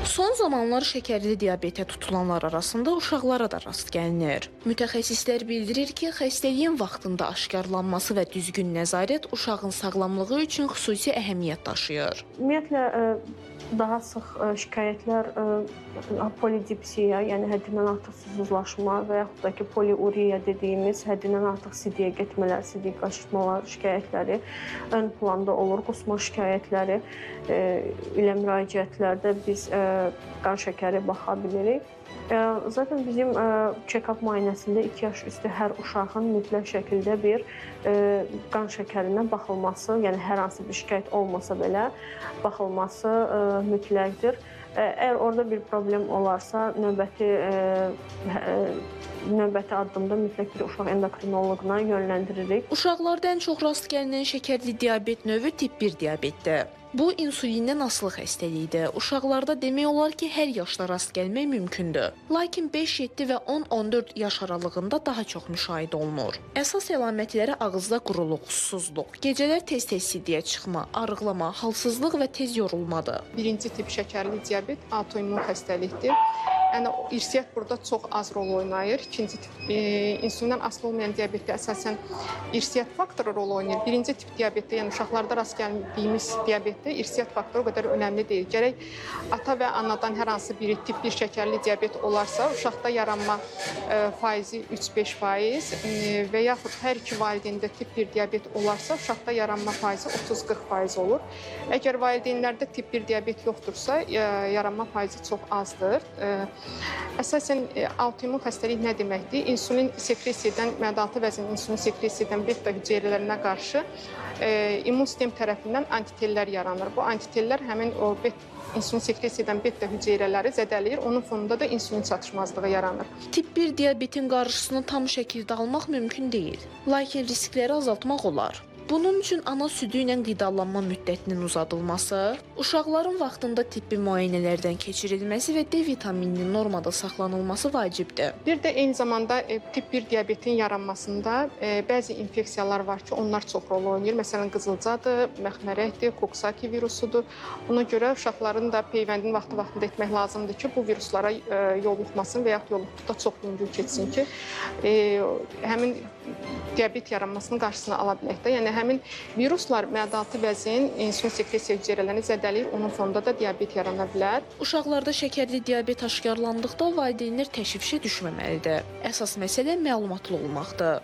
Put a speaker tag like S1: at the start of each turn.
S1: Son zamanlar şəkərli diabetə tutulanlar arasında uşaqlara da rast gəlinir. Mütəxəssislər bildirir ki, xəstəliyin vaxtında aşkarlanması və düzgün nəzarət uşağın sağlamlığı üçün xüsusi əhəmiyyət daşıyır.
S2: Ümumiyyətlə daha sıx şikayətlər polidipsiya, yəni həddindən artıq susuzlaşma və yaxud da ki, poliuriya dediyimiz həddindən artıq sidiyə getmələr, sidik qaçırtmalar şikayətləri ön planda olur. Qusma şikayətləri ilə müraciətlərdə biz qan şəkəri baxa bilirik. Zaten bizim check-up müayinəsində 2 yaş üstü hər uşağın mütləq şəkildə bir qan şəkərinə baxılması, yəni hər hansı bir şikayət olmasa belə baxılması mütləqdir. Əgər orada bir problem olarsa, növbəti addımda mütləq bir uşaq endokrinoloquna yönləndiririk.
S1: Uşaqlarda ən çox rast gəlinən şəkərli diabet növü tip 1 diabetdir. Bu insulindən asılı xəstəlikdir. Uşaqlarda demək olar ki, hər yaşda rast gəlmək mümkündür. Lakin 5, 7 və 10-14 yaş aralığında daha çox müşahidə olunur. Əsas əlamətləri ağızda quruluq, susuzluq, gecələr tez-tez sidiyə çıxma, arıqlama, halsızlıq və tez yorulmadır.
S3: Birinci tip şəkərli diabet autoimmun xəstəlikdir. Yəni irsiyyət burada çox az rol oynayır. İkinci tip insulindən asılı olmayan diabetdə əsasən irsiyyət faktoru rol oynayır. Birinci tip diabetdə, yəni uşaqlarda rast gəldiyimiz diabetdə irsiyyət faktoru o qədər önəmli deyil. Gərək ata və anadan hər hansı biri tip 1 şəkərli diabet olarsa, uşaqda yaranma faizi 3-5% və yaxud hər iki valideyndə tip 1 diabet olarsa, uşaqda yaranma faizi 30-40% olur. Əgər valideynlərdə tip 1 diabet yoxdursa, yaranma faizi çox azdır. Əsasən autoimmun xəstəlik nə deməkdir? İnsulin sekresiya edən, mədə-altı vəzinin insulin sekresiya edən beta hüceyrələrinə qarşı immun sistem tərəfindən antitellər yaranır. Bu antitellər həmin o insulin sekresiya edən beta hüceyrələri zədələyir. Onun fonunda da insulin çatışmazlığı yaranır.
S1: Tip 1 diabetin qarşısını tam şəkildə almaq mümkün deyil. Lakin riskləri azaltmaq olar. Bunun üçün ana südü ilə qidalanma müddətinin uzadılması, uşaqların vaxtında tibbi müayinələrdən keçirilməsi və D vitamininin normada saxlanılması vacibdir.
S3: Bir də eyni zamanda tip 1 diabetin yaranmasında bəzi infeksiyalar var ki, onlar çox rol oynayır. Məsələn, qızılcadır, məxmərəkdir, Coxsackie virusudur. Buna görə uşaqların da peyvəndini vaxtı-vaxtında etmək lazımdır ki, bu viruslara yoluxmasın və yaxud yoluxduqda çox yüngül keçsin ki, həmin diabet yaranmasının qarşısını ala bilək də. Yəni həmin viruslar mədə-altı vəzin insulin sekresiya hüceyrələrini zədələyir, onun fonunda da diabet yarana bilər.
S1: Uşaqlarda şəkərli diabet aşkarlandıqda valideynlər təşvişə düşməməlidir. Əsas məsələ məlumatlı olmaqdır.